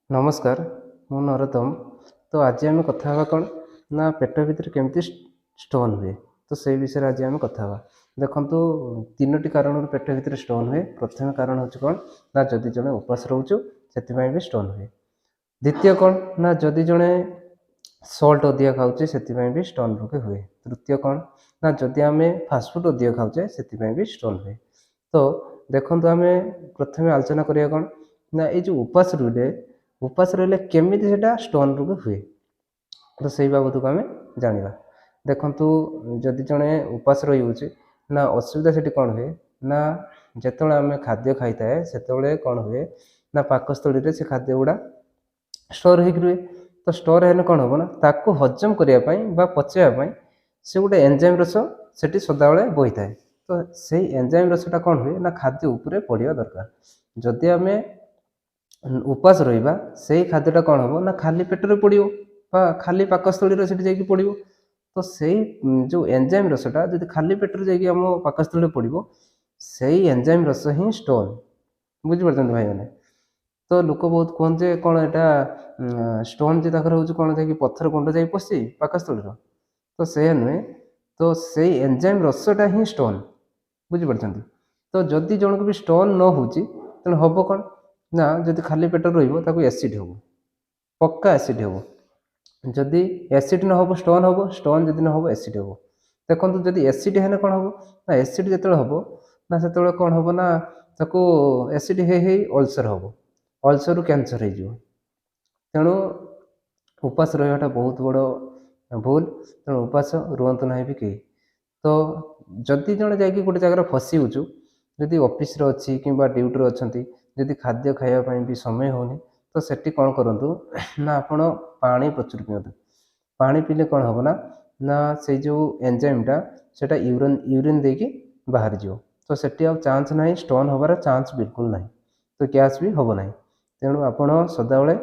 ନମସ୍କାର, ମୁଁ ନରୋତ୍ତମ। ତ ଆଜି ଆମେ କଥା ହେବା କ'ଣ ନା ପେଟ ଭିତରେ କେମିତି ଷ୍ଟୋନ୍ ହୁଏ, ତ ସେଇ ବିଷୟରେ ଆଜି ଆମେ କଥା ହେବା। ଦେଖନ୍ତୁ, ତିନୋଟି କାରଣରୁ ପେଟ ଭିତରେ ଷ୍ଟୋନ୍ ହୁଏ। ପ୍ରଥମ କାରଣ ହେଉଛି କ'ଣ ନା ଯଦି ଜଣେ ଉପାସ ରହୁଛୁ, ସେଥିପାଇଁ ବି ଷ୍ଟୋନ୍ ହୁଏ। ଦ୍ୱିତୀୟ କ'ଣ ନା ଯଦି ଜଣେ ସଲ୍ଟ ଅଧିକା ଖାଉଛି, ସେଥିପାଇଁ ବି ଷ୍ଟୋନ୍ ରୋଗ ହୁଏ। ତୃତୀୟ କ'ଣ ନା ଯଦି ଆମେ ଫାଷ୍ଟଫୁଡ଼୍ ଅଧିକ ଖାଉଛେ, ସେଥିପାଇଁ ବି ଷ୍ଟୋନ୍ ହୁଏ। ତ ଦେଖନ୍ତୁ, ଆମେ ପ୍ରଥମେ ଆଲୋଚନା କରିବା କ'ଣ ନା ଏଇ ଯେଉଁ ଉପାସ ରହିଲେ, ଉପାସ ରହିଲେ କେମିତି ସେଇଟା ଷ୍ଟୋନ୍ ରୋଗ ହୁଏ, ତ ସେଇ ବାବଦକୁ ଆମେ ଜାଣିବା। ଦେଖନ୍ତୁ, ଯଦି ଜଣେ ଉପାସ ରହିଯାଉଛି ନା, ଅସୁବିଧା ସେଠି କ'ଣ ହୁଏ ନା ଯେତେବେଳେ ଆମେ ଖାଦ୍ୟ ଖାଇଥାଏ, ସେତେବେଳେ କ'ଣ ହୁଏ ନା ପାକସ୍ଥଳୀରେ ସେ ଖାଦ୍ୟ ଗୁଡ଼ା ଷ୍ଟୋର୍ ହେଇକି ରୁହେ। ତ ଷ୍ଟୋର୍ ହେଲେ କ'ଣ ହେବ ନା ତାକୁ ହଜମ କରିବା ପାଇଁ ବା ପଚାଇବା ପାଇଁ ସେ ଗୋଟେ ଏନ୍ଜାଇମ୍ ରସ ସେଠି ସଦାବେଳେ ବହିଥାଏ। ତ ସେଇ ଏନ୍ଜାଇମ୍ ରସଟା କ'ଣ ହୁଏ ନା ଖାଦ୍ୟ ଉପରେ ପଡ଼ିବା ଦରକାର। ଯଦି ଆମେ ଉପାସ ରହିବା, ସେଇ ଖାଦ୍ୟଟା କ'ଣ ହେବ ନା ଖାଲି ପେଟରେ ପଡ଼ିବ ବା ଖାଲି ପାକସ୍ଥଳୀରେ ସେଠି ଯାଇକି ପଡ଼ିବ। ତ ସେଇ ଯେଉଁ ଏନ୍ଜାଇମ୍ ରସଟା ଯଦି ଖାଲି ପେଟରେ ଯାଇକି ଆମ ପାକସ୍ଥଳୀରେ ପଡ଼ିବ, ସେଇ ଏନ୍ଜାଇମ୍ ରସ ହିଁ ଷ୍ଟୋନ୍। ବୁଝିପାରୁଛନ୍ତି ଭାଇମାନେ? ତ ଲୋକ ବହୁତ କୁହନ୍ତି ଯେ କ'ଣ ଏଇଟା ଷ୍ଟୋନ୍ ଯେ ତାଙ୍କର ହେଉଛି, କ'ଣ ଯାଇକି ପଥର ଗୁଣ୍ଡ ଯାଇ ପଶିଛି ପାକସ୍ଥଳୀର? ତ ସେଇଆ ନୁହେଁ। ତ ସେଇ ଏନ୍ଜାଇମ୍ ରସଟା ହିଁ ଷ୍ଟୋନ୍। ବୁଝିପାରୁଛନ୍ତି? ତ ଯଦି ଜଣକୁ ବି ଷ୍ଟୋନ୍ ନ ହେଉଛି, ତେଣୁ ହେବ କ'ଣ ନା ଯଦି ଖାଲି ପେଟରେ ରହିବ, ତାକୁ ଏସିଡ୍ ହେବ, ପକ୍କା ଏସିଡ୍ ହେବ। ଯଦି ଏସିଡ୍ ନ ହେବ, ଷ୍ଟୋନ୍ ହେବ। ଷ୍ଟୋନ୍ ଯଦି ନ ହେବ, ଏସିଡ୍ ହେବ। ଦେଖନ୍ତୁ, ଯଦି ଏସିଡ୍ ହେଲେ କ'ଣ ହେବ ନା ଏସିଡ୍ ଯେତେବେଳେ ହେବ ନା, ସେତେବେଳେ କ'ଣ ହେବ ନା ତାକୁ ଏସିଡ୍ ହେଇ ହେଇ ଅଲସର୍ ହେବ, ଅଲସର୍ରୁ କ୍ୟାନ୍ସର୍ ହେଇଯିବ। ତେଣୁ ଉପାସ ରହିବାଟା ବହୁତ ବଡ଼ ଭୁଲ। ତେଣୁ ଉପାସ ରୁହନ୍ତୁ ନାହିଁ ବି କେହି। ତ ଯଦି ଜଣେ ଯାଇକି ଗୋଟେ ଜାଗାରେ ଫସି ଯାଉଛୁ, ଯଦି ଅଫିସରେ ଅଛି କିମ୍ବା ଡ୍ୟୁଟିରେ ଅଛନ୍ତି, ଯଦି ଖାଦ୍ୟ ଖାଇବା ପାଇଁ ବି ସମୟ ହେଉନି, ତ ସେଠି କ'ଣ କରନ୍ତୁ ନା ଆପଣ ପାଣି ପ୍ରଚୁର ପିଅନ୍ତୁ। ପାଣି ପିଇଲେ କ'ଣ ହେବ ନା ସେଇ ଯେଉଁ ଏନ୍ଜାଇମ୍ଟା ସେଇଟା ୟୁରିନ୍ ଦେଇକି ବାହାରିଯିବ। ତ ସେଠି ଆଉ ଚାନ୍ସ ନାହିଁ, ଷ୍ଟୋନ୍ ହେବାର ଚାନ୍ସ ବିଲକୁଲ ନାହିଁ, ତ ଗ୍ୟାସ୍ ବି ହେବ ନାହିଁ। ତେଣୁ ଆପଣ ସଦାବେଳେ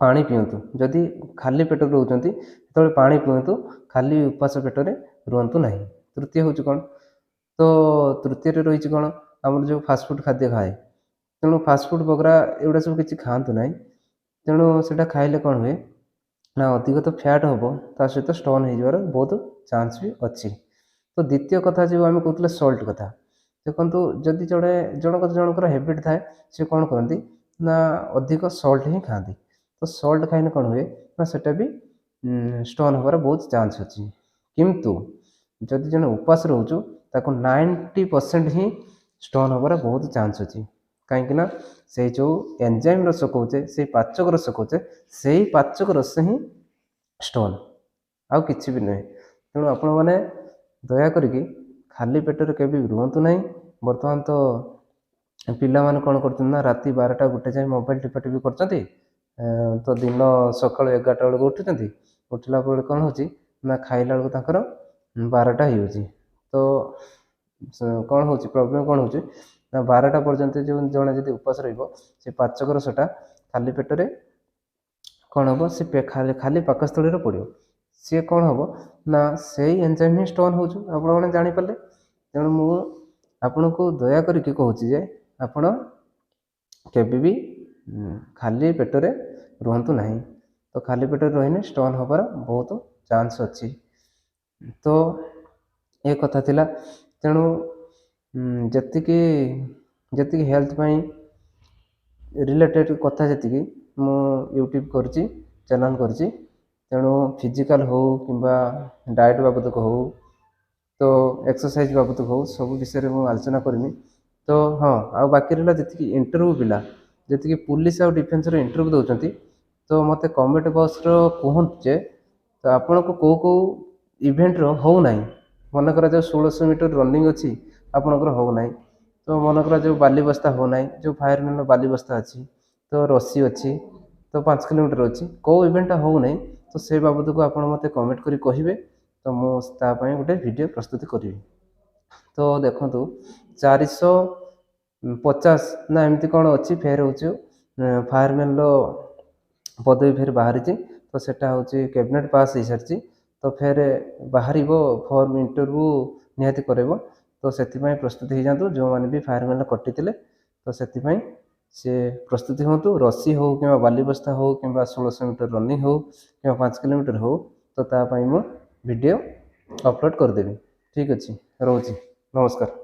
ପାଣି ପିଅନ୍ତୁ। ଯଦି ଖାଲି ପେଟରେ ରହୁଛନ୍ତି, ସେତେବେଳେ ପାଣି ପିଅନ୍ତୁ, ଖାଲି ଉପାସ ପେଟରେ ରୁହନ୍ତୁ ନାହିଁ। ତୃତୀୟ ହେଉଛି କ'ଣ? ତ ତୃତୀୟରେ ରହିଛି କ'ଣ, ଆମର ଯେଉଁ ଫାଷ୍ଟଫୁଡ଼୍ ଖାଦ୍ୟ ଖାଏ। ତେଣୁ ଫାଷ୍ଟଫୁଡ଼୍ ବଗେରା ଏଗୁଡ଼ା ସବୁ କିଛି ଖାଆନ୍ତୁ ନାହିଁ। ତେଣୁ ସେଇଟା ଖାଇଲେ କ'ଣ ହୁଏ ନା ଅଧିକ ତ ଫ୍ୟାଟ୍ ହେବ, ତା ସହିତ ଷ୍ଟୋନ୍ ହେଇଯିବାର ବହୁତ ଚାନ୍ସ ବି ଅଛି। ତ ଦ୍ୱିତୀୟ କଥା ଯେଉଁ ଆମେ କହୁଥିଲେ ସଲ୍ଟ କଥା, ଦେଖନ୍ତୁ, ଯଦି ଜଣେ ଜଣଙ୍କର ହ୍ୟାବିଟ୍ ଥାଏ, ସେ କ'ଣ କରନ୍ତି ନା ଅଧିକ ସଲ୍ଟ ହିଁ ଖାଆନ୍ତି। ତ ସଲ୍ଟ ଖାଇଲେ କ'ଣ ହୁଏ ନା ସେଇଟା ବି ଷ୍ଟୋନ୍ ହେବାର ବହୁତ ଚାନ୍ସ ଅଛି। କିନ୍ତୁ ଯଦି ଜଣେ ଉପାସ ରହୁଛୁ, ତାକୁ 90% ହିଁ ଷ୍ଟୋନ୍ ହେବାର ବହୁତ ଚାନ୍ସ ଅଛି। କାହିଁକି ନା ସେଇ ଯେଉଁ ଏନ୍ଜାଇମ୍ ରସ କହୁଛେ, ସେଇ ପାଚକ ରସ କହୁଛେ, ସେଇ ପାଚକ ରସ ହିଁ ଷ୍ଟୋନ୍, ଆଉ କିଛି ବି ନୁହେଁ। ତେଣୁ ଆପଣମାନେ ଦୟା କରିକି ଖାଲି ପେଟରେ କେବେ ବି ରୁହନ୍ତୁ ନାହିଁ। ବର୍ତ୍ତମାନ ତ ପିଲାମାନେ କ'ଣ କରୁଛନ୍ତି ନା ରାତି 12ଟା 1 ଯାଏଁ ମୋବାଇଲ ଟିପାଟିପି କରୁଛନ୍ତି। ତ ଦିନ ସକାଳୁ 11ଟା ବେଳକୁ ଉଠୁଛନ୍ତି। ଉଠିଲା ପରେ କ'ଣ ହେଉଛି ନା ଖାଇଲା ବେଳକୁ ତାଙ୍କର 12ଟା ହେଇଯାଉଛି। ତ କ'ଣ ହେଉଛି, ପ୍ରୋବ୍ଲେମ୍ କ'ଣ ହେଉଛି ନା 12ଟା ପର୍ଯ୍ୟନ୍ତ ଯେଉଁ ଜଣେ ଯଦି ଉପାସ ରହିବ, ସେ ପାଚକ ରସଟା ଖାଲି ପେଟରେ କ'ଣ ହେବ, ସେ ଖାଲି ପାକସ୍ଥଳୀରେ ପଡ଼ିବ। ସିଏ କ'ଣ ହେବ ନା ସେଇ ଏନ୍ଜାଇମ୍ ହିଁ ଷ୍ଟୋନ୍ ହେଉଛି। ଆପଣମାନେ ଜାଣିପାରିଲେ? ତେଣୁ ମୁଁ ଆପଣଙ୍କୁ ଦୟା କରିକି କହୁଛି ଯେ ଆପଣ କେବେ ବି ଖାଲି ପେଟରେ ରୁହନ୍ତୁ ନାହିଁ। ତ ଖାଲି ପେଟରେ ରହିଲେ ଷ୍ଟୋନ୍ ହେବାର ବହୁତ ଚାନ୍ସ ଅଛି। ତ ଏ କଥା ଥିଲା। ତେଣୁ ଯେତିକି ଯେତିକି ହେଲ୍ଥ ପାଇଁ ରିଲେଟେଡ଼୍ କଥା ଯେତିକି ମୁଁ ୟୁଟ୍ୟୁବ୍ କରିଛି, ଚ୍ୟାନେଲ୍ କରିଛି, ତେଣୁ ଫିଜିକାଲ୍ ହଉ କିମ୍ବା ଡାଏଟ୍ ବାବଦକୁ ହଉ, ତ ଏକ୍ସରସାଇଜ୍ ବାବଦକୁ ହଉ, ସବୁ ବିଷୟରେ ମୁଁ ଆଲୋଚନା କରିମି। ତ ହଁ, ଆଉ ବାକି ରହିଲା ଯେତିକି ଇଣ୍ଟରଭ୍ୟୁ ପିଲା, ଯେତିକି ପୁଲିସ ଆଉ ଡିଫେନ୍ସର ଇଣ୍ଟରଭ୍ୟୁ ଦେଉଛନ୍ତି, ତ ମୋତେ କମେଣ୍ଟ ବକ୍ସର କୁହନ୍ତୁ ଯେ ତ ଆପଣଙ୍କୁ କେଉଁ କେଉଁ ଇଭେଣ୍ଟର ହେଉନାହିଁ। ମନେ କରାଯାଉ 1600 ମିଟର ରନିଂ ଅଛି, ଆପଣଙ୍କର ହେଉନାହିଁ। ତ ମନେ କରାଯାଉ ବାଲି ବସ୍ତା ହେଉନାହିଁ, ଯେଉଁ ଫାୟାରମ୍ୟାନ୍ର ବାଲି ବସ୍ତା ଅଛି, ତ ରସି ଅଛି, ତ 5 କିଲୋମିଟର ଅଛି, କେଉଁ ଇଭେଣ୍ଟଟା ହେଉନାହିଁ, ତ ସେ ବାବଦକୁ ଆପଣ ମୋତେ କମେଣ୍ଟ କରି କହିବେ। ତ ମୁଁ ତା ପାଇଁ ଗୋଟେ ଭିଡ଼ିଓ ପ୍ରସ୍ତୁତ କରିବି। ତ ଦେଖନ୍ତୁ, 450 ନା ଏମିତି କ'ଣ ଅଛି, ଫେର୍ ହେଉଛି ଫାୟାରମ୍ୟାନ୍ର ପଦବୀ ଫେର୍ ବାହାରିଛି। ତ ସେଟା ହେଉଛି କ୍ୟାବିନେଟ୍ ପାସ୍ ହେଇସାରିଛି, ତ ଫେର୍ ବାହାରିବ ଫର୍ମ, ଇଣ୍ଟରଭ୍ୟୁ ନିହାତି କରାଇବ। ତ ସେଥିପାଇଁ ପ୍ରସ୍ତୁତ ହେଇଯାଆନ୍ତୁ ଯେଉଁମାନେ ବି ଫାୟାରମ୍ୟାନ୍ରେ କଟିଥିଲେ। ତ ସେଥିପାଇଁ ସେ ପ୍ରସ୍ତୁତି ହୁଅନ୍ତୁ। ରସି ହେଉ କିମ୍ବା ବାଲି ବସ୍ତା ହେଉ କିମ୍ବା 1600 ମିଟର ରନିଂ ହେଉ କିମ୍ବା 5 କିଲୋମିଟର ହେଉ, ତ ତା ପାଇଁ ମୁଁ ଭିଡ଼ିଓ ଅପଲୋଡ଼ କରିଦେବି। ଠିକ୍ ଅଛି, ରହୁଛି, ନମସ୍କାର।